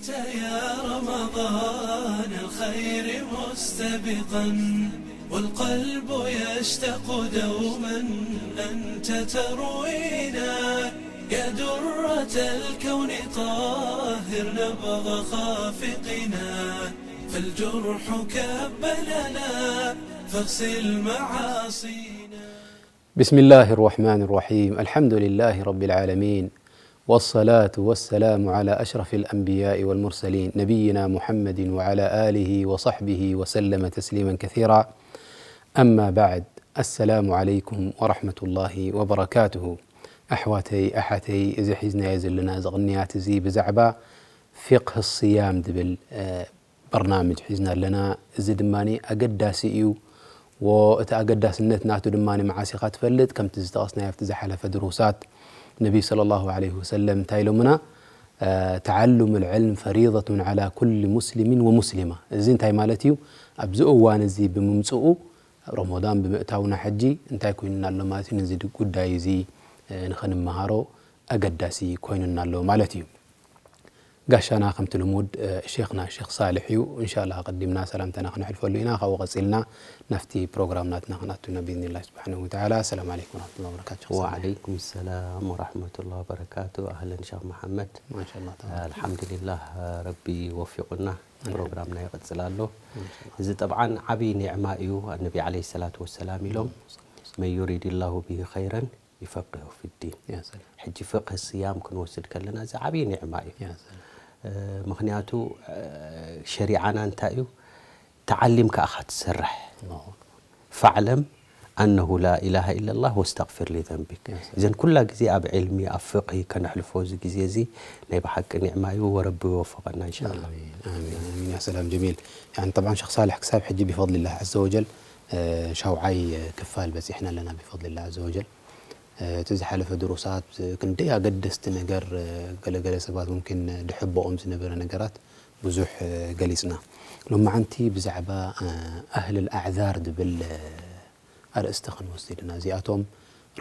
يا رمضان الخير مستبقا، والقلب يشتاق دوما أنت تروينا. يا درة الكون طهر نبض خافقنا، فالجرح كب لنا فاغسل معاصينا. بسم الله الرحمن الرحيم. الحمد لله رب العالمين. والصلاة والسلام على أشرف الأنبياء والمرسلين، نبينا محمد وعلى آله وصحبه وسلم تسليما كثيرا. أما بعد. السلام عليكم ورحمة الله وبركاته. ኣሕዋተይ ኣሓተይ፣ እዚ ሒዝናዮ ዘለና እዚ ቅንያት እዚ ብዛዕባ ፊቕህ ስያም ዝብል፣ እ፣ በርናምጅ ሒዝና ኣለና። እዚ ድማ ኣገዳሲ እዩ። ወእቲ ኣገዳስነት ናቱ ድማ መዓስ ኢኻ ትፈልጥ? ከምቲ ዝጠቐስናዮ ኣብቲ ዝሓለፈ ድሩሳት፣ ነቢ ሰለላሁ ዐለይሂ ወሰለም እንታይ ኢሎምና? እ፣ ተዓሉም ልዕልም ፈሪضة على كل مسلم ومسلمة። እዚ እንታይ ማለት እዩ? ኣብዚ እዋን እዚ ብምምፅኡ፣ ረመዳን ብምእታውና ሕጂ እንታይ ኮይኑና ኣሎ ማለት እዩ? ነዚ ጉዳይ እዚ፣ እ፣ ንኸንመሃሮ ኣገዳሲ ኮይኑና ኣሎ ማለት እዩ። ጋሻና ከምቲ ልሙድ፣ እ፣ ሼኽና ሼኽ ሳልሕ እዩ። እንሻላ ቀዲምና ሰላምታና ክነሕልፈሉ ኢና። ካብኡ ቀፂልና ናብቲ ፕሮግራም ናትና ክንኣቱ ኢና ብኢዝኒላህ ስብሓነሁ ወተዓላ። ሰላም ዓለይኩም ወረሕመቱላሂ ወበረካቱ ሼኽ ሳልሕ። ወዓለይኩም ሰላም ወራህመቱላሂ ወበረካቱ። ኣህለን ሼኽ መሓመድ። ማሻላ ተባረክ። ኣልሓምዱሊላህ፣ ረቢ ወፊቁና ፕሮግራምና ይቕፅል ኣሎ። እዚ ጠብዓን ዓብዪ ኒዕማ እዩ። ነቢ ዓለይሂ ሰላቱ ወሰላም ኢሎም መን ዩሪድ ላሁ ብሂ ኸይረን ይፈቅሁ ፊዲን። ያ ሰላም። ሕጂ ፍቅህ ስያም ክንወስድ ከለና እዚ ዓብዪ ኒዕማ እዩ። ያ ሰላም። እ፣ ምኽንያቱ እ፣ ሸሪዓና እንታይ እዩ? ተዓሊምካ ኢኻ ትሰርሕ። ኣላሁ ኣክበር። ፈዕለም ኣነሁ ላ ኢላሃ ኢለላህ ወስተግፊር ሊዘንቢክ። ያ ሰላም። እዘን ኩላ ግዜ ኣብ ዕልሚ ኣብ ፍቅሂ ከነሕልፎ እዚ ግዜ እዚ ናይ ብሓቂ ኒዕማ እዩ። ወረቢ ይወፈቀና እንሻላ። ኣሚን ኣሚን ኣሚን። ያ ሰላም ጀሚል። ያኒ ጠብዓን ሸኽ ሳልሕ ክሳብ ሕጂ ቢፈድሊላህ ዐዘ ወጀል፣ እ፣ ሻውዓይ፣ እ፣ ክፋል በፂሕና ኣለና ቢፈድሊላህ ዐዘ ወጀል። እ፣ እቲ ዝሓለፈ ድሩሳት፣ እ፣ ክንደይ ኣገደስቲ ነገር፣ እ፣ ገለገለ ሰባት ሙምኪን ድሕበኦም ዝነበረ ነገራት ብዙሕ፣ እ፣ ገሊፅና። ሎማዓንቲ ብዛዕባ፣ እ፣ ኣህል ኣዕዛር ዝብል፣ እ፣ ኣርእስቲ ክንወስድ ኢና። እዚኣቶም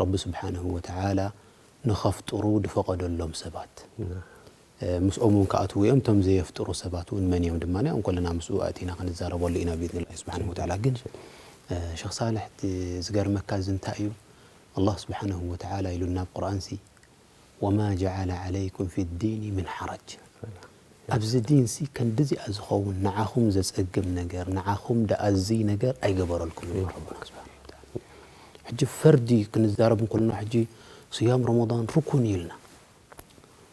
ረቢ ስብሓንሁ ወተዓላ ንኸፍጥሩ ዝፈቐደሎም ሰባት፣ እ፣ ምስኦም እውን ክኣትዉ እዮም። እቶም ዘየፍጥሩ ሰባት እውን መን እዮም ድማ ንኦም ከለና ምስኡ ኣእቲና ክንዛረበሉ ኢና ብኢዝኒላሂ ስብሓንሁ ወተዓላ። ግን፣ እ፣ ሸኽ ሳልሕ፣ እቲ ዝገርመካ እዚ እንታይ እዩ? ኣላህ ስብሓንሁ ወተዓላ ኢሉና ኣብ ቁርኣንሲ፣ ወማ ጀዓለ ዓለይኩም ፊ ዲኒ ምን ሓረጅ። ኣብዚ ዲንሲ ከንድዚኣ ዝኸውን ንዓኹም ዘጸግም ነገር፣ ንዓኹም ደኣዝይ ነገር ኣይገበረልኩም እዩ ረቡና ስብሓንሁ ወተዓላ። ሕጂ ፈርዲ ክንዛረብ እንከለና ሕጂ ስያም ረመዳን ሩኩን እዩ ኢልና።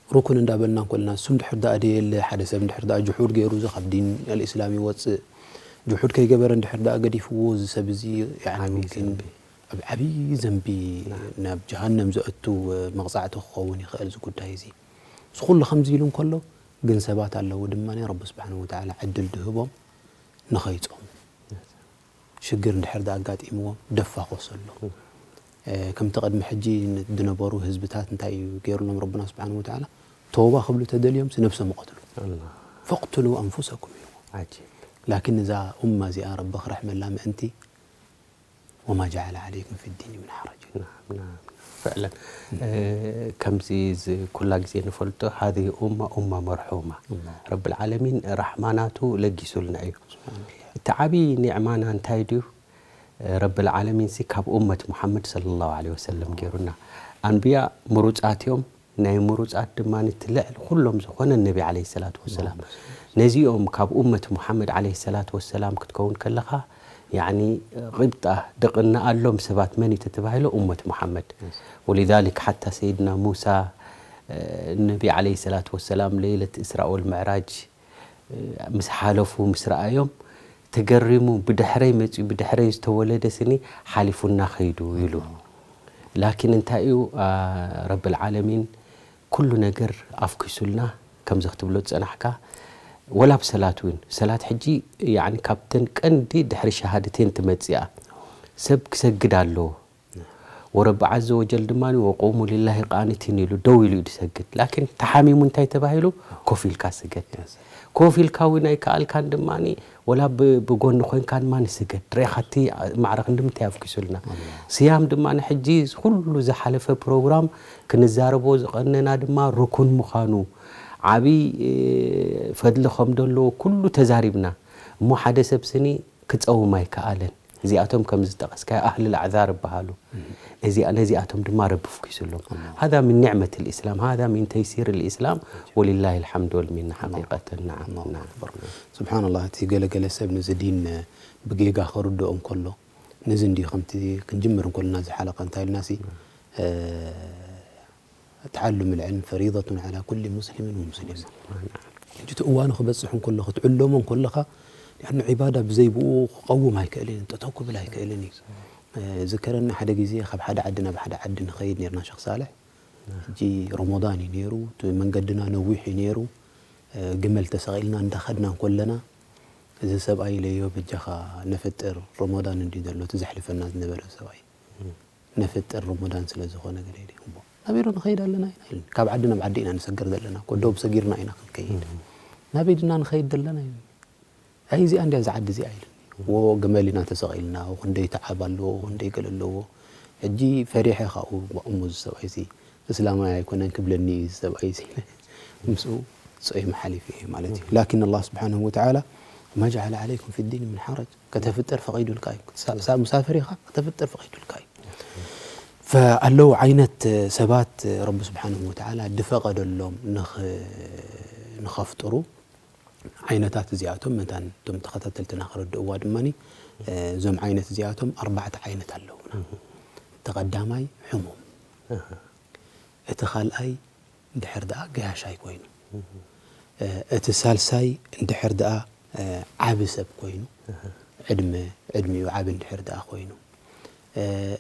ሩኩን እንዳበልና እንከለና እሱ እንድሕር ደኣ ደየለ፣ ሓደ ሰብ እንድሕር ደኣ ጅሑድ ገይሩ እዚ ካብ ዲን ኣልእስላም ይወፅእ። ጅሑድ ከይገበረ እንድሕር ደኣ ገዲፍዎ እዚ ሰብ እዚ ያኒ ዓብዪ ሙምኪን ዘንቢ። ኣብ ዓብዪ ዘንቢ ናብ ጀሃነም ዘእቱ መቕፃዕቲ ክኸውን ይኽእል እዚ ጉዳይ እዚ። እዚ ኩሉ ከምዚ ኢሉ እንከሎ ግን ሰባት ኣለዉ ድማ ረቢ ስብሓን ወተዓላ ዕድል ድህቦም ንኸይጾሙ። ሽግር እንድሕር ደኣ ኣጋጢምዎም ደፋኾስ ኣሎ። እ፣ ከምቲ ቅድሚ ሕጂ ን-፣ ዝነበሩ ህዝብታት እንታይ እዩ ገይሩሎም ረብና ስብሓን ወተዓላ? ተውባ ክብሉ ተደልዮም ነብሶም ይቐትሉ። ኣላ። ፈቅትሉ ኣንፉሰኩም እዩ። ዓጂብ። ላኪን እዛ ኡማ እዚኣ ረቢ ክረሕመላ ምእንቲ ወማ ጀዓለ ዓለይኩም ፊ ዲን ምን ሓረጅ። ናም፣ ናም፣ ፍዕለን። እ፣ ከምዚ ዝ-፣ ኩላ ግዜ ንፈልጦ ሃዚህ ኡማ ኡማ መርሑማ። ረብል ዓለሚን ራሕማናቱ ለጊሱልና እዩ። እቲ ዓብዪ ኒዕማና እንታይ ድዩ? ረብል ዓለሚን ሲ ካብ ኡመት ሙሓመድ ሰለላሁ ዐለይሂ ወሰለም ገይሩና። ኣንብያ ምሩፃት እዮም። ናይ ምሩፃት ድማ እቲ ልዕሊ ኩሎም ዝኾነ ነቢ ዐለይሂ ሰላቱ ወሰላም። ነዚኦም ካብ ኡመት ሙሓመድ ዐለይሂ ሰላቱ ወሰላም ክትከውን ከለኻ፣ ያዕኒ፣ ቂብጣ ድቕነኣሎም ሰባት መን እዩ ተተባሂሉ? ኡመት ሙሓመድ። ወሊዛሊክ ሓታ ሰይድና ሙሳ፣ እ፣ ነቢ ዐለይሂ ሰላቱ ወሰላም ለይለት እስራእ ወልምዕራጅ፣ እ፣ ምስ ሓለፉ ምስ ረኣዮም ተገሪሙ፣ ብድሕረይ መፅዩ፣ ብድሕረይ ዝተወለደ ስኒ ሓሊፉና ኸይዱ ኢሉ። ላኪን እንታይ እዩ፣ አ፣ ረብል ዓለሚን ኩሉ ነገር ኣፍኪሱልና። ከምዚ ክትብሎ ዝፀናሕካ፣ ወላ ብሰላት እውን፣ ሰላት ሕጂ፣ ያዕኒ፣ ካብተን ቀንዲ ድሕሪ ሸሃደቴን ትመፅእ እያ። ሰብ ክሰግድ ኣለዎ። ወረቢ ዓዘ ወጀል ድማ ወቁሙ ሊላሂ ቃኒቲን ኢሉ ደው ኢሉ እዩ ዝሰግድ። ላኪን ተሓሚሙ እንታይ ተባሂሉ? ኮፍ ኢልካ ስገድ። ኮፍ ኢልካ እውን ኣይከኣልካን ድማ ወላ ብ-፣ ብጎኒ ኮይንካ ድማ ንስገድ። ርኢኻቲ ማዕረ ክንዲ ምንታይ ኣፍኪሱልና። ስያም ድማ ንሕጂ ኩሉ ዝሓለፈ ፕሮግራም ክንዛረቦ ዝቐነና ድማ ሩኩን ምዃኑ፣ ዓብዪ ፈድሊ ከም ዘለዎ ኩሉ ተዛሪብና እሞ ሓደ ሰብ ስኒ ክፀውም ኣይከኣለን። እዚኣቶም ከም ዝጠቐስካዮ ኣህልል ኣዕዛር ይበሃሉ። ነዚኣ ነዚኣቶም ድማ ረቢ ፍኪሱሎም። ሃذا من نعمة الإسلام، هذا من تيسير الإسلام ولله الحمد والمنة حقيقة። نعم، نعم. ስብሓንላህ፣ እቲ ገለገለ ሰብ ነዚ ዲን ብጌጋ ክርድኦ እንከሎ፣ ነዚ እንዲ ከምቲ ክንጅምር እንከሎና ዝሓለቀ እንታይ ኢልናሲ፣ ተዓሉም ልዕልም ፈሪضة على كل مسلم ومسلمة። ሕጂ እቲ እዋኑ ክበፅሕ እንከሎ ክትዕለሞ እንከለኻ ዒባዳ ብዘይ ብኡ ክቐውም ኣይክእልን እዩ፣ ጠጠው ክብል ኣይክእልን እዩ። ዝከረኒ ሓደ ግዜ ካብ ሓደ ዓዲ ናብ ሓደ ዓዲ ንኸይድ ነርና ሸኽ ሳልሕ። ሕጂ ረመዳን እዩ ነይሩ፣ እቲ መንገድና ነዊሕ እዩ ነይሩ። ግመል ተሰቒልና እንዳኸድና እንከለና እዚ ሰብኣይ ኢለዮ፣ በጃኻ ነፍጥር ረመዳን እንዲ ዘሎ እቲ ዘሕልፈና ዝነበረ ሰብኣይ ነፍጥር ረመዳን ስለ ዝኾነ ገለ ኢለ እሞ ናበይ ዶ ንኸይድ ኣለና ኢና ኢሉኒ። ካብ ዓዲ ናብ ዓዲ ኢና ንሰግር ዘለና እኮ፣ ዶብ ሰጊርና ኢና ክንከይድ። ናበይ ድና ንኸይድ ዘለና ኢሉኒ። ኣይ እዚኣ እንድያ እዛ ዓዲ እዚኣ ኢሉኒ። ወ ገመል ኢና ተሰቒልና፣ ወ ክንደይ ተዓብ ኣለዎ፣ ወ ክንደይ ገለ ኣለዎ። ሕጂ ፈሪሐ ካብኡ እሞ እዚ ሰብኣይ እዚ እስላማይ ኣይኮነን ክብለኒ እዩ እዚ ሰብኣይ እዚ። ምስኡ ጾይም ሓሊፍ እየ ማለት እዩ። ላኪን ኣላህ ስብሓንሁ ወተዓላ ما جعل عليكم في الدين من حرج ከተፍጥር ፈቒዱልካ እዩ። ክትሳ- ሳ- ሙሳፍር ኢኻ ከተፍጥር ፈቒዱልካ እዩ። ፈኣለዉ ዓይነት ሰባት ረቢ ስብሓንሁ ወተዓላ ድፈቐደሎም ንኽ- ንኸፍጥሩ ዓይነታት እዚኣቶም መታን እቶም ተኸታተልትና ክረድእዋ ድማኒ እዞም ዓይነት እዚኣቶም ኣርባዕተ ዓይነት ኣለዉና። እቲ ቀዳማይ ሕሙም፣ እቲ ካልኣይ እንድሕር ደኣ ገያሻይ ኮይኑ፣ እቲ ሳልሳይ እንድሕር ደኣ ዓቢ ሰብ ኮይኑ፣ ዕድመ ዕድሚኡ ዓቢ እንድሕር ደኣ ኮይኑ፣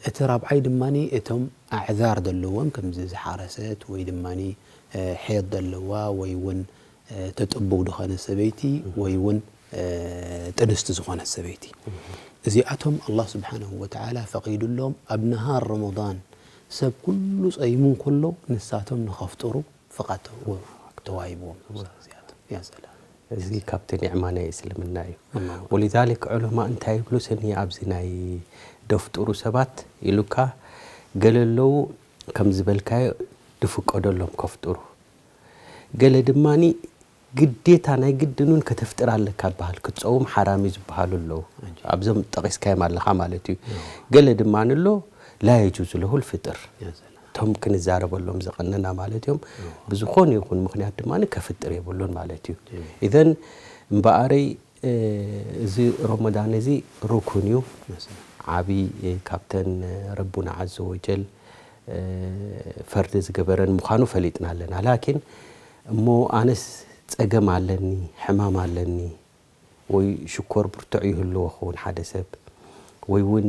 እቲ ራብዓይ ድማ እቶም ኣዕዛር ዘለዎም ከምዚ ዝሓረሰት ወይ ድማ ሐይድ ዘለዋ ወይ እውን ተጥብው ዝኾነ ሰበይቲ ወይ እውን ጥንስቲ ዝኾነት ሰበይቲ፣ እዚኣቶም ኣላህ ስብሓንሁ ወተዓላ ፈቒዱሎም ኣብ ነሃር ረመዳን ሰብ ኩሉ ጸይሙ እንከሎ ንሳቶም ንኸፍጥሩ ፍቓድ ተዋሂብዎም። እዚኣቶም ያ ሰላም። እዚ ካብቲ ኒዕማ ናይ እስልምና እዩ። ወሊዛሊክ ዑለማ እንታይ ይብሉ ስኒ ኣብዚ ናይ ደፍጥሩ ሰባት ኢሉካ ገለ ኣለዉ ከም ዝበልካዮ ድፍቀደሎም ከፍጥሩ ገለ ድማኒ ግዴታ ናይ ግድን እውን ከተፍጥር ኣለካ በሃል ክትፀውም ሓራም እዩ ዝበሃሉ ኣለዉ ኣብዞም ጠቂስካዮም ኣለካ ማለት እዩ ገለ ድማኒ ኣሎ ላ የጁዙ ለሁ ልፍጥር እቶም ክንዛረበሎም ዝቐነና ማለት እዮም ብዝኾነ ይኹን ምክንያት ድማ ከፍጥር የብሉን ማለት እዩ ኢዘን እምበኣረይ እዚ ሮሞዳን እዚ ሩኩን እዩ ዓብይ ካብተን ረቡና ዓዘ ወጀል ፈርዲ ዝገበረን ምዃኑ ፈሊጥና ኣለና ላኪን እሞ ኣነስ ፀገም ኣለኒ ሕማም ኣለኒ ወይ ሽኮር ብርቱዕ ይህልዎ ክውን ሓደ ሰብ ወይ እውን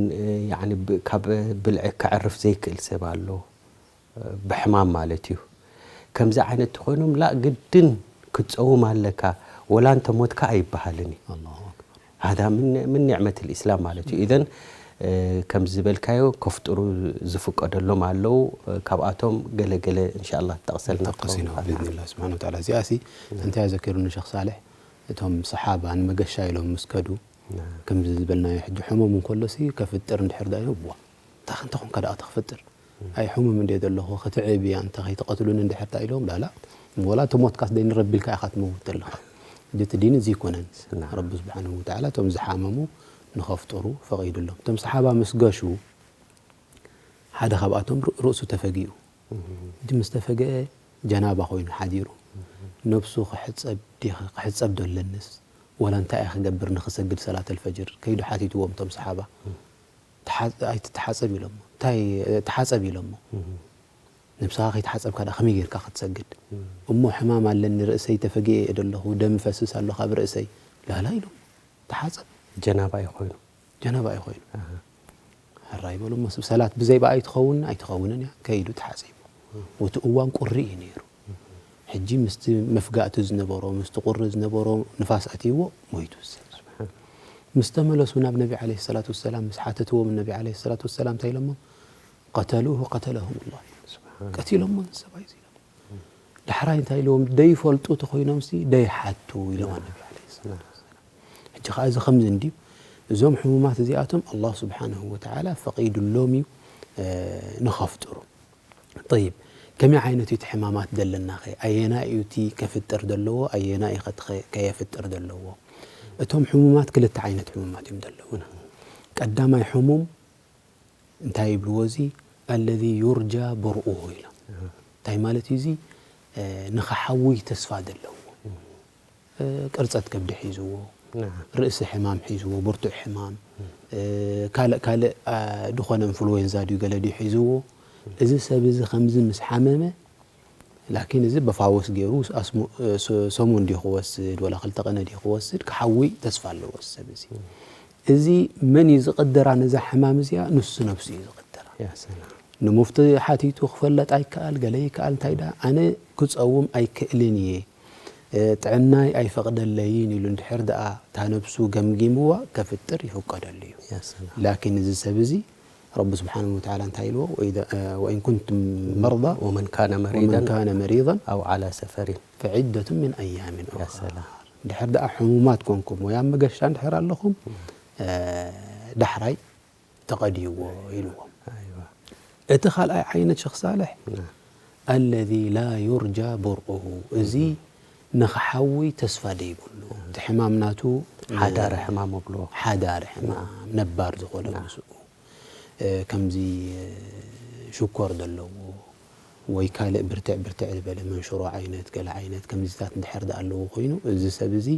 ካብ ብልዒ ከዕርፍ ዘይክእል ሰብ ኣሎ ብሕማም ማለት እዩ ከምዚ ዓይነት ተኾይኖም ላ ግድን ክትፀውም ኣለካ ወላ እንተሞትካ ኣይበሃልን እዩ هذا من من نعمة الإسلام ማለት እዩ إذن ከምዚ ዝበልካዮ ከፍጥሩ ዝፍቀደሎም ኣለዉ ካብኣቶም ገለገለ እንሻላ ትጠቕሰልና ጠቀስ ኢና ብኢዝኒላ ስብሓን ወተዓላ እዚኣ ሲ እንታይ ዘኪሩኒ ሸክ ሳልሕ እቶም ሰሓባ ንመገሻ ኢሎም ምስ ከዱ ከምዚ ዝበልናዮ ሕጂ ሕሙም እንከሎ ሲ ከፍጥር እንድሕር ዳ ኢሎም ዋ እንታይ ክንተ ኮንካ ደኣ ተክፍጥር ኣይ ሕሙም እንደ ዘለኹ ክትዕብ እያ እንተ ከይትቐትሉኒ እንድሕር ዳ ኢሎም ላላ እሞ ወላ ተሞትካስ ደይ ንረቢ ኢልካ ኢኻ ትመውት ዘለኻ ሕጂ እቲ ዲን እዚ ይኮነን ረቢ ስብሓንሁ ወተዓላ እቶም ዝሓመሙ ንኸፍጥሩ ፈቒዱሎም እቶም ሰሓባ ምስ ገሹ ሓደ ካብኣቶም ርእሱ ተፈጊኡ እቲ ምስ ተፈገአ ጀናባ ኮይኑ ሓዲሩ ነብሱ ክሕፀብ ዲኺ ክሕፀብ ዶ ኣለንስ ወላ እንታይ እየ ክገብር ንኽሰግድ ሰላት ኣልፈጅር ከይዱ ሓቲትዎም እቶም ሰሓባ ኣይትተሓፀብ ኢሎሞ እንታይ ተሓፀብ ኢሎሞ ነብስኻ ከይተሓፀብካ ዳ ከመይ ጌርካ ክትሰግድ እሞ ሕማም ኣለኒ ርእሰይ ተፈጊአ እየ ደለኹ ደም ይፈስስ ኣሎ ካብ ርእሰይ ላላ ኢሎም ተሓፀብ ጀናባ እዩ ኮይኑ ጀናባ እዩ ኮይኑ ሕራይ በሉ እሞ ሰብ ሰላት ብዘይ ብኣይ ትኸውን ኣይትኸውንን እያ ከይዱ ተሓፂቡ እቲ እዋን ቁሪ እዩ ነይሩ ሕጂ ምስቲ መፍጋእቲ ዝነበሮ ምስቲ ቁሪ ዝነበሮ ንፋስ ኣትይዎ ሞይቱ ሰብ ምስ ተመለሱ ናብ ነቢ ዓለይሂ ሰላቱ ወሰላም ምስ ሓተትዎም ነቢ ዓለይሂ ሰላቱ ወሰላም እንታይ ኢሎሞ ቀተሉሁ ቀተለሁም ላህ ቀቲሎሞ ሰብኣይ ኢሎም ዳሕራይ እንታይ ኢልዎም ደይፈልጡ ተኮይኖምሲ ደይሓቱ ኢሎም ነቢ ዓለይሂ ሰላቱ ወሰላም ሕጂ ከዓ እዚ ከምዚ እንድዩ እዞም ሕሙማት እዚኣቶም ኣላህ ስብሓንሁ ወተዓላ ፈቒዱሎም እዩ ንኸፍጥሩ ጠይብ ከመይ ዓይነት እዩ እቲ ሕማማት ዘለናኸ? ኣየናይ እዩ እቲ ከፍጥር ዘለዎ? ኣየናይ እዩ ከትኸ-፣ ከየፍጥር ዘለዎ? እቶም ሕሙማት ክልተ ዓይነት ሕሙማት እዮም ዘለዉና። ቀዳማይ ሕሙም እንታይ ይብልዎ? እዚ ኣለዚ ዩርጃ በርኡሁ ኢሎም። እንታይ ማለት እዩ እዚ? እ፣ ንኽሓዊ ተስፋ ዘለዎ። እ፣ ቅርጸት ከብዲ ሒዝዎ፣ ና። ርእሲ ሕማም ሒዝዎ፣ ብርቱዕ ሕማም፣ እ፣ ካልእ ካልእ፣ ኣ፣ ዝኾነ ኢንፍሉዌንዛ ድዩ ገለ ድዩ ሒዝዎ። እዚ ሰብ እዚ ከምዚ ምስ ሓመመ፣ ላኪን እዚ በፋወስ ገይሩ ኣስሙ-፣ እ፣ ሶ-፣ ሰሙን ድዩ ክወስድ፣ ወላ ክልተ ቀነ ድዩ ክወስድ፣ ክሓዊ ተስፋ ኣለዎ እዚ ሰብ እዚ። እዚ መን እዩ ዝቕድራ ነዛ ሕማም እዚኣ? ንሱ ነብሱ እዩ ዝቕድራ። ያ ሰላም። ንሙፍቲ ሓቲቱ ክፈለጥ ኣይከኣል፣ ገለ ይከኣል፣ እንታይ ደኣ፣ ኣነ ክጸውም ኣይክእልን እየ፣ እ፣ ጥዕናይ ኣይፈቕደለይን ኢሉ እንድሕር ደኣ እታ ነብሱ ገምጊምዋ ከፍጥር ይፍቀደሉ እዩ። ያ ሰላም። ላኪን እዚ ሰብ እዚ ረቢ ስብሓነሁ ወተዓላ እንታይ ኢልዎ? ወኢዛ-፣ እ፣ ወኢን ኩንቱም መርዳ ወመን ካነ መሪዳን ወመን ካነ መሪዳን ኣው ዓላ ሰፈሪን ፈዒደቱን ሚን ኣያሚን ያ ኡኸር። ሰላም። እንድሕር ደኣ ሕሙማት ኮንኩም ወይ ኣብ መገሻ እንድሕር ኣለኹም፣ እ፣ ዳሕራይ ተቐድይዎ ኢልዎም። ኣይዋ። እቲ ካልኣይ ዓይነት ሸኽ ሳልሕ፣ ና። ኣለዚ ላ ዩርጃ በርኡሁ፣ እዚ ንኽሓዊ ተስፋ ደይብሉ። እቲ ሕማም ናቱ፣ ሓዳሪ ሕማም እብልዎ። ሓዳሪ ሕማም፣ ነባር ዝኾነ ና። ምስኡ። እ፣ ከምዚ፣ እ፣ ሽኮር ዘለዎ ወይ ካልእ ብርትዕ ብርትዕ ዝበለ መንሽሮ ዓይነት፣ ገለ ዓይነት ከምዚታት እንድሕር ደኣ ኣለዎ ኮይኑ፣ እዚ ሰብ እዚ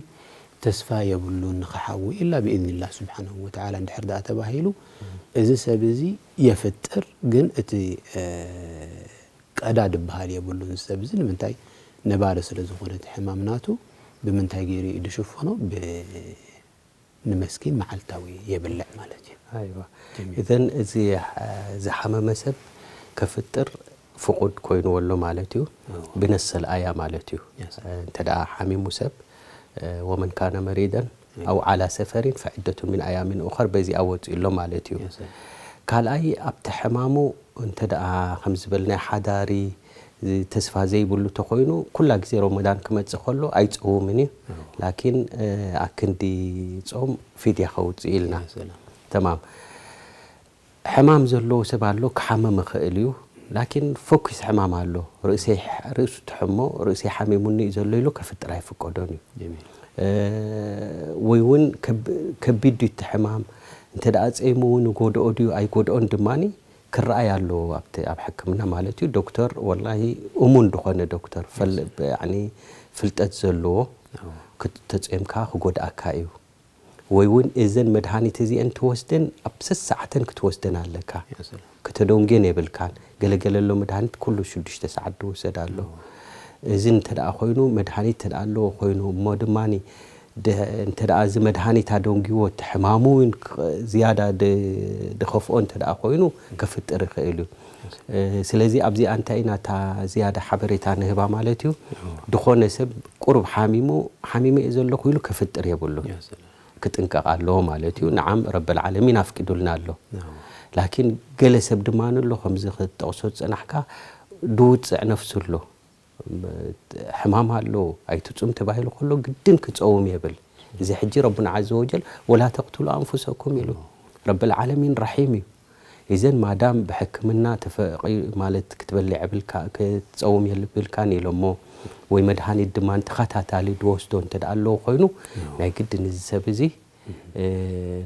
ተስፋ የብሉን ንኽሓዊ ኢላ ብኢዝኒላህ ስብሓነሁ ወተዓላ እንድሕር ደኣ ተባሂሉ፣ እዚ ሰብ እዚ የፍጥር፣ ግን እቲ፣ እ፣ ቀዳ ድበሃል የብሉን። እዚ ሰብ እዚ ንምንታይ ነባሪ ስለ ዝኾነ እቲ ሕማም ናቱ ብምንታይ ገይሩ እዩ ድሽፍኖ? ብ-፣ ንመስኪን መዓልታዊ የብልዕ ማለት እዩ። ኣይዋ። ጀሚል። እዘን እዚ፣ እ፣ ዝሓመመ ሰብ ከፍጥር ፍቑድ ኮይንዎ ኣሎ ማለት እዩ። ኣዎ። ብነሰል ኣያ ማለት እዩ። የስ። እ፣ እንተ ደኣ ሓሚሙ ሰብ፣ እ፣ ወመን ካነ መሪደን ኣው ዓላ ሰፈሪን ፈዕደቱን ሚን ኣያሚን ኡኸር በዚኣ ወፂኡ ኣሎ ማለት እዩ። የስ። ካልኣይ ኣብቲ ሕማሙ እንተ ደኣ ከም ዝበልናዮ ሓዳሪ ተስፋ ዘይብሉ ተኾይኑ ኩላ ግዜ ረመዳን ክመጽእ ከሎ ኣይጸውምን እዩ። ኣዎ። ላኪን፣ እ፣ ኣክንዲ ጾም ፊድያ ከውጽእ ኢልና። ያ ሰላም። ተማም። ሕማም ዘለዎ ሰብ ኣሎ፣ ክሓመም ይኽእል እዩ። ላኪን ፎኪስ ሕማም ኣሎ። ርእሰይ፣ ርእሱ ትሕሞ፣ ርእሰይ ሓሚሙኒ እዩ ዘሎ ኢሉ ከፍጥር ኣይፍቀዶን እዩ። ጀሚል። እ፣ ወይ እውን ከብ-፣ ከቢድ ድዩ እቲ ሕማም፣ እንተ ደኣ ጸይሙ እውን ይጎድኦ ድዩ ኣይጎድኦን ድማኒ ክረኣይ ኣለዎ ኣብቲ፣ ኣብ ሕክምና ማለት እዩ። ዶክተር ወላሂ እሙን ዝኾነ ዶክተር፣ ፈል-፣ ያኒ ፍልጠት ዘለዎ ኣዎ። ክት-፣ ተጸይምካ ክጎድኣካ እዩ። ወይ እውን እዘን መድሃኒት እዚአን ትወስደን ኣብ ሰሰዓተን ክትወስደን ኣለካ። ያ ሰላም። ከተደንጉየን የብልካን። ገለገለ ኣሎ መድሃኒት ኩሉ ሽዱሽተ ሰዓት ዝውሰድ ኣሎ። ኣዎ። እዚ እንተ ደኣ ኮይኑ፣ መድሃኒት እንተ ደኣ ኣለዎ ኮይኑ፣ እሞ ድማኒ ደ-፣ እንተ ደኣ እዚ መድሃኒት ኣደንጉይዎ፣ እቲ ሕማሙ እውን ክ-፣ ዝያዳ ድ-፣ ድኸፍኦ እንተ ደኣ ኮይኑ፣ ከፍጥር ይኽእል እዩ። እ፣ ስለዚ ኣብዚኣ እንታይ ኢና እታ ዝያዳ ሓበሬታ ንህባ ማለት እዩ? ኣዎ። ድኾነ ሰብ ቁሩብ ሓሚሙ፣ ሓሚመ እየ ዘለኹ ኢሉ ከፍጥር የብሉን። ያ ሰላም። ክጥንቀቕ ኣለዎ ማለት እዩ። ንዓም ረብል ዓለሚን ኣፍቂዱልና ኣሎ። ኣዎ። ላኪን ገለ ሰብ ድማ ኣሎ፣ ከምዚ ክትጠቕሶ ዝጸናሕካ፣ ድውጽዕ ነፍሱ ኣሎ። ሕማም ኣሎ፣ ኣይትጹም ተባሂሉ ከሎ ግድን ክጸውም የብል። እዚ ሕጂ ረቡና ዓዘ ወጀል፣ "ወላ ተቅቱሉ ኣንፉሰኩም" ኢሉ። ረብል ዓለሚን ረሒም እዩ። እዘን ማዳም ብሕክምና ተፈቒ-፣ ማለት ክትበልዕ የብልካ፣ ክትጸውም የብልካን ኢሎሞ፣ ወይ መድሃኒት ድማ ተኸታታሊ ድወስዶ እንተ ደኣ ኣለዎ ኮይኑ፣ ናይ ግድን እዚ ሰብ እዚ፣ እ፣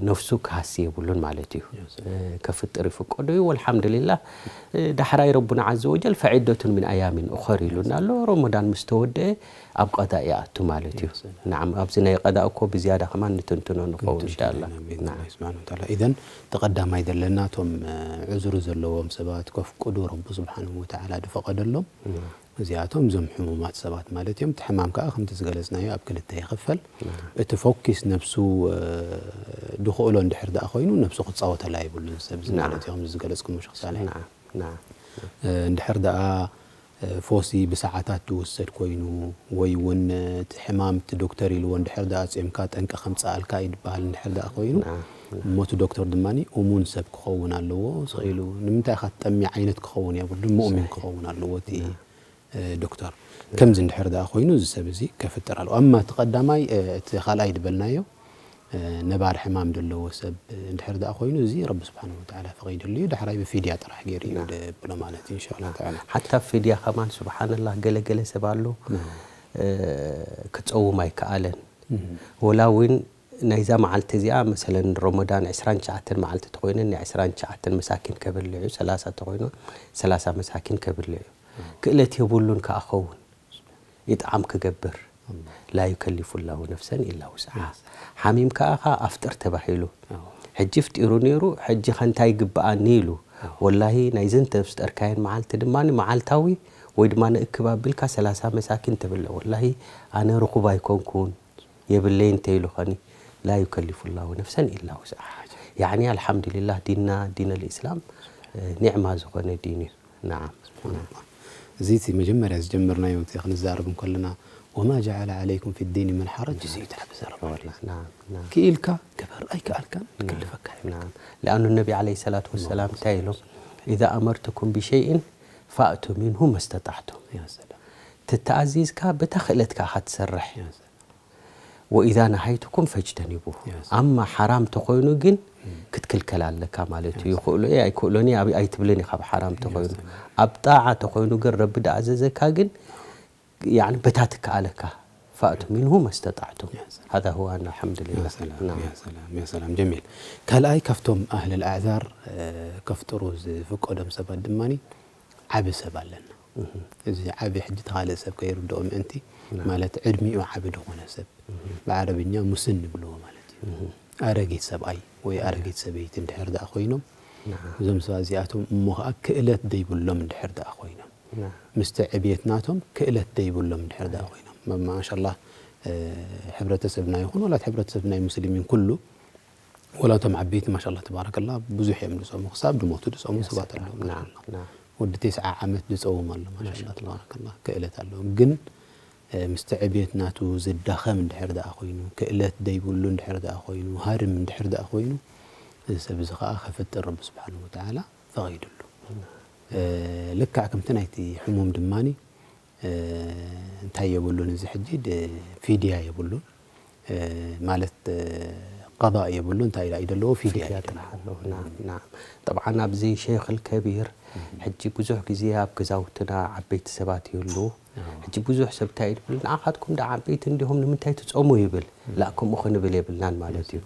ነፍሱ ክሃሲ የብሉን ማለት እዩ። እ፣ ከፍጥር ይፍቀዶ እዩ። ወልሓምዱሊላህ፣ እ፣ ዳሕራይ ረቡና ዓዘ ወጀል ፈዒደቱን ሚን ኣያሚን ኡኸር ኢሉና ኣሎ። ረመዳን ምስ ተወደአ ኣብ ቀዳእ ይኣቱ ማለት እዩ። ያ ሰላም። ናዓም፣ ኣብዚ ናይ ቀዳእ እኮ ብዝያዳ ከማን ንትንትኖ ንኸውን፣ ክንትንትኖ ኢንሻኣላህ። ኢና ብኢዝኒ ናዓም። ኣላህ ስብሓነ ወተዓላ። ኢዘን፣ እቲ ቀዳማይ ዘለና፣ እቶም፣ እ፣ ዑዝሪ ዘለዎም ሰባት ከፍቅዱ ረቢ ስብሓነሁ ወተዓላ ዝፈቐደሎም፣ እዚኣቶም እዞም ሕሙማት ሰባት ማለት እዮም። እቲ ሕማም ከኣ ከምቲ ዝገለጽናዮ ኣብ ክልተ ይኽፈል። ናዓም። እቲ ፎኪስ ነብሱ፣ እ፣ ድኽእሎ እንድሕር ደኣ ኮይኑ፣ ነብሱ ክጻወተላ የብሉን ሰብ እዚ ናዓም። ማለት እዩ፣ ከምዚ ዝገለጽኩሞ ሸኽ ሳልሕ። ናዓም፣ ናዓም። እ፣ እንድሕር ደኣ እ፣ ፈውሲ ብሰዓታት ዝውሰድ ኮይኑ፣ ወይ እውን እቲ ሕማም እቲ ዶክተር ኢልዎ እንድሕር ደኣ ጾምካ ጠንቂ ከምጽኣልካ እዩ ዝበሃል እንድሕር ደኣ ኮይኑ፣ ናዓም። እሞ እቲ ዶክተር ድማ እሙን ሰብ ክኸውን ኣለዎ። ስቕ ኢሉ፣ "ንምንታይ ኢኻ ትጠሚ?" ዓይነት ክኸውን የብሉን፣ ሙእሚን ሰሒሕ። ክኸውን ኣለዎ እቲ፣ ናዓም። እ፣ ዶክተር። ከምዚ እንድሕር ደኣ ኮይኑ፣ እዚ ሰብ እዚ ከፍጥር ኣለዎ። ኣማ እቲ ቀዳማይ፣ እ፣ እቲ ካልኣይ ዝበልናዮ፣ ነባር ሕማም ዘለዎ ሰብ እንድሕር ደኣ ኮይኑ፣ እዚ ረቢ ስብሓን ወተዓላ ፈቒድሉ እዩ። ዳሕራይ ብፊድያ ጥራሕ ገይሩ እዩ ደብሎ ማለት እዩ፣ እንሻላ ተዓላ። ሓታ ፊድያ ከማን ስብሓንላህ፣ ገለገለ ሰብ ኣሎ ክፀውም ኣይከኣለን። ወላ እውን ናይዛ መዓልቲ እዚኣ መሰለን ረመዳን ዕስራን ትሽዓተን መዓልቲ ተኮይነን ናይ ዕስራን ትሽዓተን መሳኪን ከብልዕ እዩ፣ ሰላሳ ተኮይኑ ሰላሳ መሳኪን ከብልዕ እዩ። ክእለት የብሉን ከኣ ኸውን ይጥዓም ክገብር። ላ ዩከሊፉ ላሁ ነፍሰን ኢላ ውስዓ። ሓሚም ከኣ ከኣ ኣፍጥር ተባሂሉ። ሕጂ ፍጢሩ ነይሩ፣ ሕጂ ከ እንታይ ይግብኣኒ ኢሉ። ወላሂ ናይዘን ተፍጠርካየን መዓልቲ ድማ መዓልታዊ ወይ ድማ ንእክብ ኣቢልካ ሰላሳ መሳኪን ተብልዕ። ወላሂ ኣነ ርኹብ ኣይኮንኩን የብለይ እንተይሉ ኸኒ ላ ዩከሊፉ ላሁ ነፍሰን ኢላ ውስዓ። ያዕኒ ኣልሓምዱሊላህ ዲንና ዲን ልእስላም ኒዕማ ዝኾነ ዲን እዩ። ናዓም። እዚ እቲ መጀመርያ ዝጀመርናዮ እቲ ክንዛረብ እንከለና ወማ ጀዓለ ዓለይኩም ፊ ዲኒ ምን ሓረጅ እዚ እዩ እቲ ዓቢ ዘረባ። ናዓም፣ ናዓም። ክኢልካ ግበር ኣይከኣልካን ክልፈካ እዩ። ናዓም። ለኣኑ ነቢ ዓለይሂ ሰላቱ ወሰላም እንታይ ኢሎም? ኢዛ ኣመርቱኩም ብሸይእን ፈእቱ ሚንሁ መስተጣዕቱም። ያ ሰላም። ትተኣዚዝካ በታ ክእለትካ ኢኻ ትሰርሕ። ያ ሰላም። ወኢዛ ነሃይቱኩም ፈጅተኒቡ። Yes. ኣማ ሓራም ተኾይኑ ግን ክትክልከል ኣለካ ማለት እዩ። ይኽእሎ እየ ኣይክእሎን እየ ኣብ- ኣይትብልን ኢኻ። ኣብ ሓራም ተኾይኑ ኣብ ጣዓ ተኾይኑ ግን ረቢ ደኣዘዘካ ግን ያዕኒ በታ ትከኣለካ ፈእቱ ሚንሁ መስተጣዕቱም። Yes. ሃዛ ሁዋ ኣልሓምዱሊላህ። ያ ሰላም፣ ናም። ያ ሰላም፣ ያ ሰላም። ጀሚል። ካልኣይ ካብቶም ኣህለል ኣዕዛር፣ እ፣ ከፍጥሩ ዝፍቀዶም ሰባት ድማኒ ዓቢ ሰብ ኣለና። እዚ ዓቢ ሕጂ ተኻልእ ሰብ ከይርድኦ ምእንቲ፣ ማለት ዕድሚኡ ዓቢ ዝኾነ ሰብ፣ ብዓረብኛ ሙስን ንብልዎ ማለት እዩ። ኣረጊት ሰብኣይ ወይ ኣረጊት ሰበይቲ እንድሕር ደኣ ኮይኖም፣ እዞም ሰባት እዚኣቶም እሞ ኸኣ ክእለት ደይብሎም እንድሕር ደኣ ኮይኖም፣ ምስቲ ዕብየት ናቶም ክእለት ደይብሎም እንድሕር ደኣ ኮይኖም፣ ማ-፣ ማሻላህ፣ እ፣ ሕብረተሰብና ይኹን ወላ እቲ ሕብረተሰብ ናይ ሙስሊሚን ኩሉ፣ ወላ እቶም ዓበይቲ ማሻላህ ተባረከላህ ብዙሕ እዮም ዝጾሙ፣ ክሳብ ድሞቱ ዝጾሙ ሰባት ኣለዉ። ናም፣ ናም። ወዲ ተስዓ ዓመት ዝጸውም ኣሎ ማሻላህ ተባረከላህ፣ ክእለት ኣለዎ። ግን፣ እ፣ ምስቲ ዕብየት ናቱ ዝዳኸም እንድሕር ደኣ ኮይኑ፣ ክእለት ደይብሉ እንድሕር ደኣ ኮይኑ፣ ሃርም እንድሕር ደኣ ኮይኑ፣ እዚ ሰብ እዚ ኸኣ ከፍጥር ረቢ ስብሓንሁ ወተዓላ ፈቒዱሉ። እ፣ ልክዕ ከምቲ ናይቲ ሕሙም ድማኒ፣ እ፣ እንታይ የብሉን እዚ ሕጂ ድ-፣ ፊድያ የብሉን። እ፣ ማለት፣ እ፣ ቀዳእ የብሉን፣ እንታይ ኢላ እዩ ዘለዎ? ፊድያ ፊድያ እዩ ጥራሕ ዘለዎ። ኣለዎ። ናም፣ ናም። ጠብዓን ኣብዚ ሸይኽ ልከቢር ሕጂ ብዙሕ ግዜ ኣብ ገዛውትና ዓበይቲ ሰባት ይህሉ። ሕጂ ብዙሕ ሰብ እንታይ እዩ ዝብል? ንዓኻትኩም ዳ ዓበይቲ እንዲኹም ንምንታይ ትጾሙ ይብል። ላእ ከምኡ ክንብል የብልናን ማለት እዩ።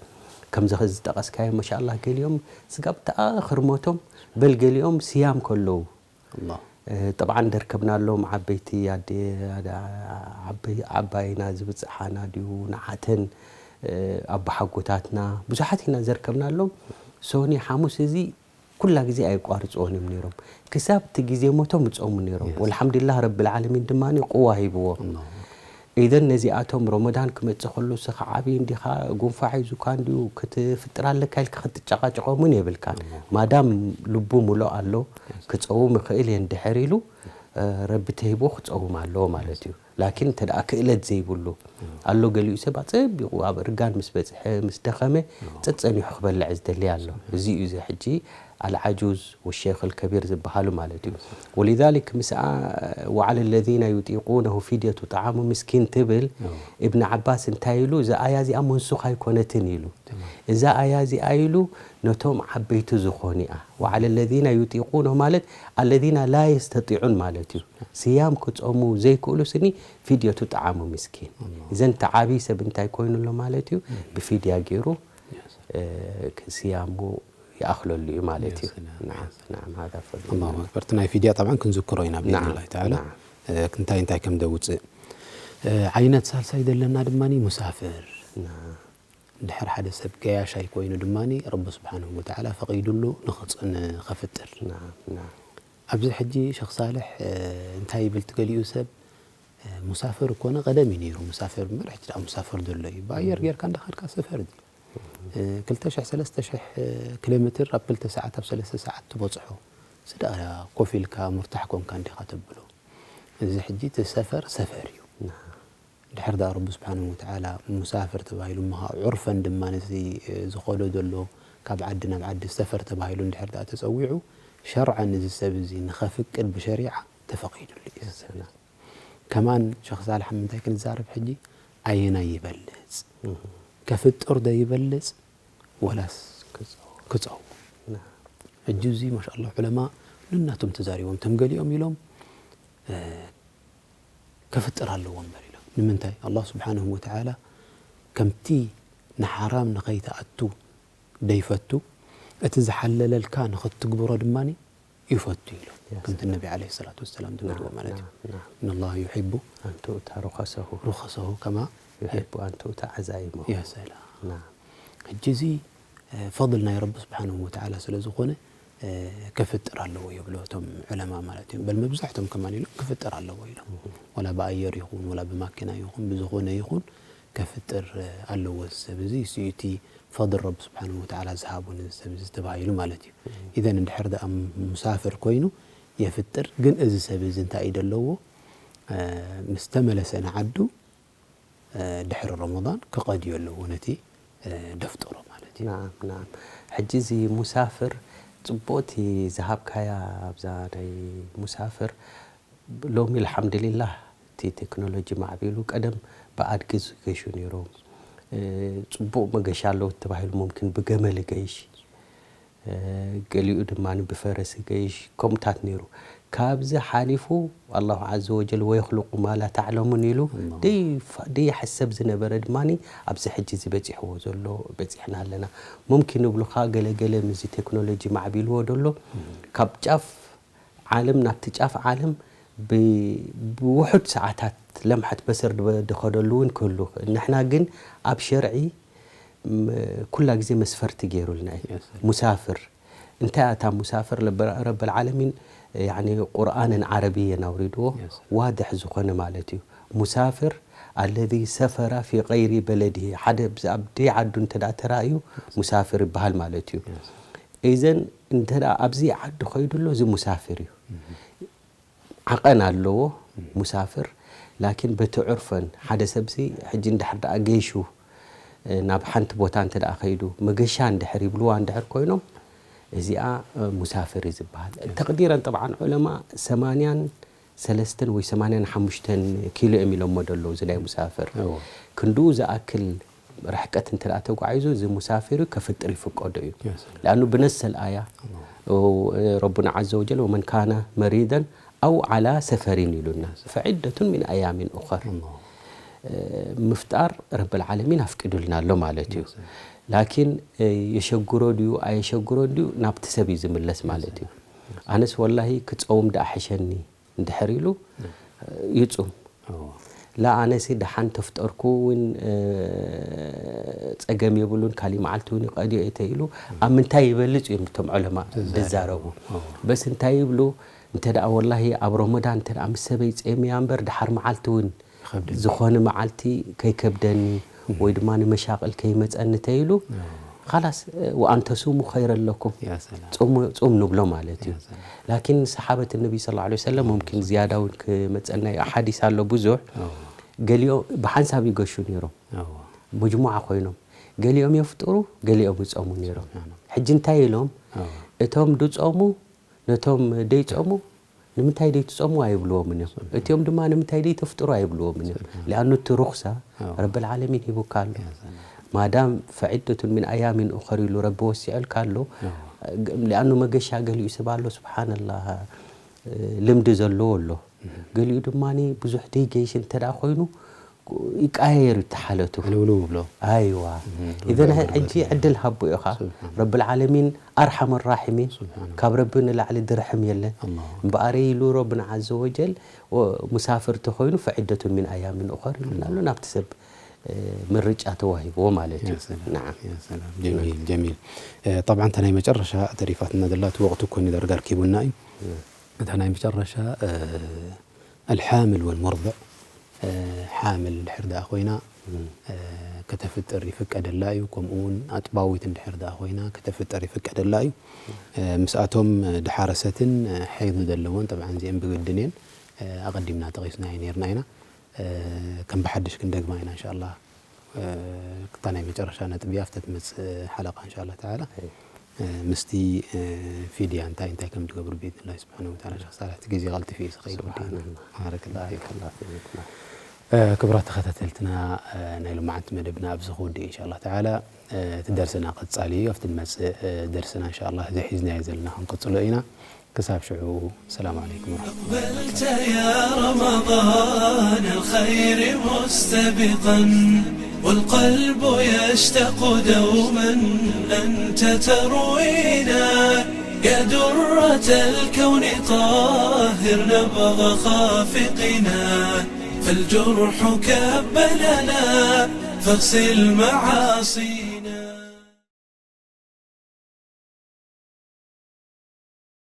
ከምዚ ኸዚ ዝጠቐስካዮ ማሻኣላህ ገሊኦም ስጋብ ተኣኽር ሞቶም በል ገሊኦም ስያም ከለዉ ኣላህ። እ፣ ጠብዓን ደርከብናሎም ዓበይቲ ኣደ-፣ ኣደ-፣ ዓበይ-፣ ዓባይና ዝብጽሓና ድዩ ንዓተን፣ እ፣ ኣቦሓጎታትና ብዙሓት ኢና ዘርከብናሎም። ሶኒ ሓሙስ እዚ ኩላ ግዜ ኣየቋርጽዎን እዮም ነይሮም። ክሳብ እቲ ግዜ ሞቶም ይጾሙ ነይሮም። ወልሓምዱሊላህ ረብል ዓለሚን ድማ ቁዋ ሂብዎ። ኢዘን ነዚኣቶም ረመዳን ክመጽእ ከሎ ስኻ ዓብዪ እንዲኻ ጉንፋዕ ሒዙካ እንድዩ ክትፍጥር ኣለካ ኢልካ ክትጨቃጨቆም እውን የብልካን። ማዳም ልቡ ሙሉእ ኣሎ ክጸውም ይኽእል እየ እንድሕር ኢሉ፣ እ፣ ረቢ ተሂብዎ ክጸውም ኣለዎ ማለት እዩ። ላኪን እንተ ደኣ ክእለት ዘይብሉ ኣሎ፣ ገሊኡ ሰብ ኣጸቢቑ ኣብ እርጋን ምስ በጽሐ፣ ምስ ደኸመ፣ ጸጸኒሑ ክበልዕ ዝደሊ ኣሎ። እዚ እዩ እዚ ሕጂ ኣልዓጁዝ ወሸይኽ ልከቢር ዝበሃሉ ማለት እዩ። ወሊዛሊክ ምስኣ ወዓለ ለዚነ ዩጢቁነሁ ፊድየቱ ጠዓሙ ምስኪን ትብል፣ እብን ዓባስ እንታይ ኢሉ? እዛ ኣያ እዚኣ መንሱኽ ኣይኮነትን ኢሉ። እዛ ኣያ እዚኣ ኢሉ ነቶም ዓበይቲ ዝኾኑ እያ። ወዓለ ለዚነ ዩጢቁነሁ ማለት ኣለዚነ ላ የስተጢዑን ማለት እዩ። ስያም ክጾሙ ዘይክእሉ ስኒ ፊድየቱ ጠዓሙ ምስኪን። እዘን ተዓብዪ ሰብ እንታይ ኮይኑ ኣሎ ማለት እዩ? ብፊድያ ገይሩ፣ እ፣ ስያሙ ይኣኽለሉ እዩ ማለት እዩ። ያ ሰላም፣ ናም፣ ናም፣ ሃዛ ፈድሉ። ኣላሁ ኣክበር። እቲ ናይ ፊድያ ጠብዓን ክንዝክሮ ኢና ብኢዝኒላሂ ተዓላ። እ፣ እንታይ እንታይ ከም ደውፅእ። እ፣ ዓይነት ሳልሳይ ዘለና ድማ ሙሳፍር። ናም፣ እንድሕር ሓደ ሰብ ገያሻይ ኮይኑ ድማ ረቢ ስብሓንሁ ወተዓላ ፈቒዱሉ ንኸፅ-፣ ንኸፍጥር። ናም፣ ናም። ኣብዚ ሕጂ ሸኽ ሳልሕ፣ እ፣ እንታይ ይብል ትገሊኡ ሰብ፣ እ፣ ሙሳፍር እኮ ንቐደም እዩ ነይሩ ሙሳፍር እምበር፣ ሕጂ ደኣ ሙሳፍር ዘሎ እዩ። ብኣየር ጌርካ እንዳኸድካ ስፈር ድዩ? እ፣ ክልተ ሽሕ፣ ሰለስተ ሽሕ ኪሎ ሜትር ኣብ ክልተ ሰዓት፣ ኣብ ሰለስተ ሰዓት ትበጽሖ። እዚ ደኣ ኮፍ ኢልካ ሙርታሕ ኮንካ እንዲኻ ተብሎ። እዚ ሕጂ እቲ ሰፈር፣ ሰፈር እዩ። ድሕር ደኣ ረቢ ስብሓንሁ ወተዓላ ሙሳፍር ተባሂሉ እሞ ኸዓ ዑርፈን ድማ ነዚ፣ እ፣ ዝኸዶ ዘሎ ካብ ዓዲ ናብ ዓዲ ሰፈር ተባሂሉ እንድሕር ደኣ ተጸዊዑ፣ ሸርዐን እዚ ሰብ እዚ ንኸፍቅድ ብሸሪዓ ተፈቒዱሉ እዩ። ከማን ሸኽ ሳልሕ ኣብ ምንታይ ክንዛረብ ሕጂ? ኣየናይ ይበልጽ? ከፍጥር ዶ ይበልጽ ወላስ ክጸው? ሕጂ እዚ ማሻኣላህ ዑለማ ንናቶም ተዛሪቦም፣ ተም ገሊኦም ኢሎም፣ እ፣ ከፍጥር ኣለዎ እምበር ኢሎም። ንምንታይ? ኣላህ ስብሓንሁ ወተዓላ ከምቲ ንሓራም ንኸይትኣቱ ደይፈቱ፣ እቲ ዝሓለለልካ ንኽትግብሮ ድማ ይፈቱ ኢሎም። ያ ከምቲ ሰላም። ነቢ ዓለይሂ ሰላቱ ወሰላም ዝበልዎ ና፣ ማለት እዩ። ና፣ ና። "ኢነ ላህ ዩሒቡ ኣን ቱእታ ሩኸሰሁ ሩኸሰሁ ከማ ዩሒቡ ኣን ቱእታ ዓዛኢመሁ." ያ ሰላም። ና። ሕጂ እዚ፣ እ፣ ፈضል ናይ ረቢ ስብሓንሁ ወተዓላ ስለ ዝኾነ፣ እ፣ ክፍጥር ኣለዎ ይብሉ እቶም ዑለማ ማለት እዩ። በል መብዛሕቶም ከማን ኢሎም ክፍጥር ኣለዎ ኢሎም። እም። ወላ ብኣየር ይኹን፣ ወላ ብማኪና ይኹን፣ ብዝኾነ ይኹን ከፍጥር፣ እ፣ ኣለዎ እዚ ሰብ እዚ። እሱ እዩ እቲ ፈضል ረቢ ስብሓንሁ ወተዓላ ዝሃቦ ነዚ ሰብ እዚ ተባሂሉ ማለት እዩ። እም። ኢዘን እንድሕር ደኣ ሙሳፍር ኮይኑ የፍጥር፣ ግን እዚ ሰብ እዚ እንታይ እዩ ዘለዎ? እ፣ ምስ ተመለሰ ንዓዱ፣ እ፣ ድሕሪ ረመዳን ክቐድዮ ኣለዎ ነቲ፣ እ፣ ደፍጥሮ ማለት እዩ። ናም፣ ናም። ሕጂ እዚ ሙሳፍር ጽቡቕቲ ዝሃብካያ ኣብዛ ናይ ሙሳፍር ሎሚ ኣልሓምዱሊላህ እቲ ቴክኖሎጂ ማዕቢሉ፣ ቀደም ብኣድጊ ዝገሹ ነይሮም። እ፣ ጽቡቕ መገሻ ኣለዎ ተባሂሉ ሙምኪን ብገመል ይገይሽ። እ፣ ገሊኡ ድማ ብፈረስ ይገይሽ፣ ከምኡታት ነይሩ። ካብዚ ሓሊፉ ኣላሁ ዓዘ ወጀል "ወየኽሉቁ ማ ላ ተዕለሙን" ኢሉ ኣላሁ። ደይፋ-፣ ደይሕሰብ ዝነበረ ድማ ኣብዚ ሕጂ እዚ በጺሕዎ ዘሎ በጺሕና ኣለና። ሙምኪን ይብሉኻ ገለ ገለ ምስዚ ቴክኖሎጂ ማዕቢልዎ ደሎ እም። ካብ ጫፍ ዓለም ናብቲ ጫፍ ዓለም ብ-፣ ብውሑድ ሰዓታት ለምሐት በሰር ድበ-፣ ድኸደሉ እውን ክህሉ ይኽእል። ንሕና ግን ኣብ ሸርዒ ም-፣ ኩላ ግዜ መስፈርቲ ገይሩልና እዩ። ያ ሰላም። ሙሳፍር። እንታይ እታ ሙሳፍር? ለበ-፣ ረብል ዓለሚን፣ ያዕኒ፣ ቁርኣንን ዓረብየን ኣውሪድዎ፣ ያ ሰላም። ዋድሕ ዝኾነ ማለት እዩ። ሙሳፍር ኣለዚ ሰፈረ ፊ ገይሪ በለድሂ፣ ሓደ ብዛ-፣ ኣብ ደይ ዓዱ እንተ ደኣ ተራእዩ፣ ሙሳፍር ይበሃል ማለት እዩ። ያ ሰላም። ኢዘን እንተ ደኣ ኣብዚ ዓዲ ኸይዱ ኣሎ፣ እዚ ሙሳፍር እዩ። እም። ዓቐን ኣለዎ ሙሳፍር፣ ላኪን በቲ ዑርፈን ሓደ ሰብሲ ሕጂ እንድሕር ደኣ ገይሹ፣ እ፣ ናብ ሓንቲ ቦታ እንተ ደኣ ከይዱ፣ መገሻ እንድሕር ይብልዋ እንድሕር ኮይኖም፣ እዚኣ፣ እ፣ ሙሳፍር እዩ ዝበሃል። እሺ። ተቕዲረን ጠብዓን ዑለማ ሰማንያን ሰለስተን ወይ ሰማንያን ሓሙሽተን ኪሎ እዮም ኢሎሞ ደለዉ፣ እዚ ናይ ሙሳፍር። እዎ። ክንድኡ ዝኣክል ርሕቀት እንተ ደኣ ተጓዒዙ፣ እዚ ሙሳፊር ከፍጥር ይፍቀዶ እዩ። ያ ሰላም። ለኣኑ ብነሰል ኣያ፣ ኣላሁ። ረቡና ዓዘ ወጀል፣ "ወመን ካነ መሪደን ኣው ዓላ ሰፈሪን" ኢሉና። ያ ሰላም። "ፈዒደቱን ሚን ኣያሚን ኡኸር።" ኣላሁ። እ፣ ምፍጣር ረብል ዓለሚን ኣፍቂዱልና ኣሎ ማለት እዩ። ያ ሰላም። ላኪን፣ እ፣ የሸግሮ ድዩ ኣየሸግሮን ድዩ ናብቲ ሰብ እዩ ዝምለስ ማለት እዩ። ያ ሰላም። ኣነስ ወላሂ ክጸውም ደኣ ሕሸኒ እንድሕር ኢሉ፣ እ። ይጹም። እዎ። ላ ኣነሲ ደሓን ተፍጠርኩ እውን፣ እ፣ ጸገም የብሉን፣ ካሊእ መዓልቲ እውን ይቐድዮ እየ ተኢሉ፣ ኣብ ምንታይ ይበልጽ እዮም እቶም ዑለማ ዝዛረቡ። ዝዛረቡ። እዎ። በስ እንታይ ይብሉ? እንተ ደኣ ወላሂ ኣብ ረመዳን እንተ ደኣ ምስ ሰበይ ጸምያ እምበር፣ ደሓር መዓልቲ እውን ይኸብደኒ። ዝኾነ መዓልቲ ከይከብደኒ እም። ወይ ድማ ንመሻቕል ከይመጸኒ ተኢሉ፣ እዎ። ኻላስ፣ ወኣን ተሱሙ ኸይረ ለኩም። ያ ሰላም። ጾም፣ ጾም ንብሎ ማለት እዩ። ያ ሰላም። ላኪን ሰሓበት ነቢ ሰለላሁ ዐለይሂ ወሰለም ሙምኪን ዝያዳ እውን ክመጸና እዩ። ኣሓዲስ ኣሎ ብዙሕ። እዎ። ገሊኦ ብሓንሳብ ይገሹ ነይሮም። እዎ። መጅሙዓ ኮይኖም። ገሊኦም የፍጥሩ፣ ገሊኦም ይጾሙ ነይሮም። ሱብሓነላህ። ሕጂ እንታይ ኢሎም? እዎ። እቶም ድጾሙ ነቶም ደይጾሙ ንምንታይ ደይትጾሙ ኣይብልዎምን እዮም። ሱብሓን። እቲኦም ድማ ንምንታይ ደይተፍጥሩ ኣይብልዎምን እዮም። ሱብሓን። ሊኣኑ እቲ ሩኽሳ ኣዎ። ረብል ዓለሚን ሂቡካ ኣሎ። ያ ሰላም። ማዳም ፈዒደቱን ሚን ኣያሚን ኡኸር ኢሉ ረቢ ወሲዑልካ ኣሎ። ኣዎ። ሊኣኑ መገሻ ገሊኡ ሰብ ኣሎ፣ ስብሓንላህ፣ ልምዲ ዘለዎ ኣሎ። እህ። ገሊኡ ድማ ብዙሕ ደይገይሽ እንተ ደኣ ኮይኑ፣ ይቀያየር እዩ እቲ ሓለቱ። ዕልውልው ይብሎ። ኣይዋ። እህ፣ ኢዘን ርግእ ሕጂ በርበስ። ዕድል ሃቦ ኢኻ። ሱብሓን። ረብል ዓለሚን ኣርሓም ራሒሚን። ሱብሓን። ካብ ረቢ ንላዕሊ ድርሕም የለን። ኣላሁ። እምበኣር ኢሉ ረብና ዓዘ ወጀል፣ ወ-፣ ሙሳፍር ተኾይኑ ፈዒደቱን ሚን ኣያሚን ኡኸር ኢሉና ኣሎ። ናብቲ ሰብ፣ እ፣ ምርጫ ተዋሂብዎ ማለት እዩ። ያ ሰላም። ነዓም። ያ ሰላም። ጀሚል፣ ጀሚል። እ፣ ጠብዓን እታ ናይ መጨረሻ ተሪፋትና ዘላ እቲ ወቕቲ እኮ ዳርጋ ኣርኪቡና እዩ። እ። እታ ናይ መጨረሻ፣ እ፣ ኣልሓምል ወልሙርድዕ፣ እ፣ ሓምል እንድሕር ደኣ ኮይና፣ እም። እ፣ ከተፍጥር ይፍቀደላ እዩ። ከምኡ እውን ኣጥባዊት እንድሕር ደኣ ኮይና ከተፍጥር ይፍቀደላ እዩ። እ፣ ምስኣቶም፣ እ፣ ድሓረሰትን፣ እ፣ ሓይድ ዘለወን፣ ጠብዓን እዚአን ብግድን እየን፣ እ፣ ኣቐዲምና ጠቒስናዮ ነይርና ኢና። እ፣ ከም ብሓድሽ ክንደግማ ኢና እንሻ ኣላህ። እ፣ እታ ናይ መጨረሻ ነጥቢ ኣብታ ትመጽእ ሓለቃ እንሻ ኣላህ ተዓላ። ኣይ። እ፣ ምስቲ፣ እ፣ ፊድያ እንታይ እንታይ ከም ትገብሩ ብኢዝኒላህ ስብሓነሁ ወተዓላ። ሸኽ ሳልሕ፣ እቲ ግዜ ቀልጢፉ እዩ ዝኸይድ። ስብሓንላህ። ባረከላሁ ፊኩም። ባረከላሁ ፊኩም። ክቡራት ተኸታተልትና፣ ናይ ሎማዓንቲ መደብና ኣብዚ ክውድእ ኢንሻ ኣላህ ተዓላ። እቲ ደርስና ቀጻሊ እዩ። ኣብቲ ንመጽእ ደርስና ኢንሻ ኣላህ እዚ ሒዝናዮ ዘለና ክንቅጽሎ ኢና። ክሳብ ሽዑ ሰላም ዓለይኩም ወረሕመቱላሂ ወበረካቱሁ። أقبلت يا رمضان الخير مستبقا، والقلب يشتاق دوما أنت تروينا. يا درة الكون طهر نبض خافقنا، فالجرح كب لنا فاغسل معاصينا.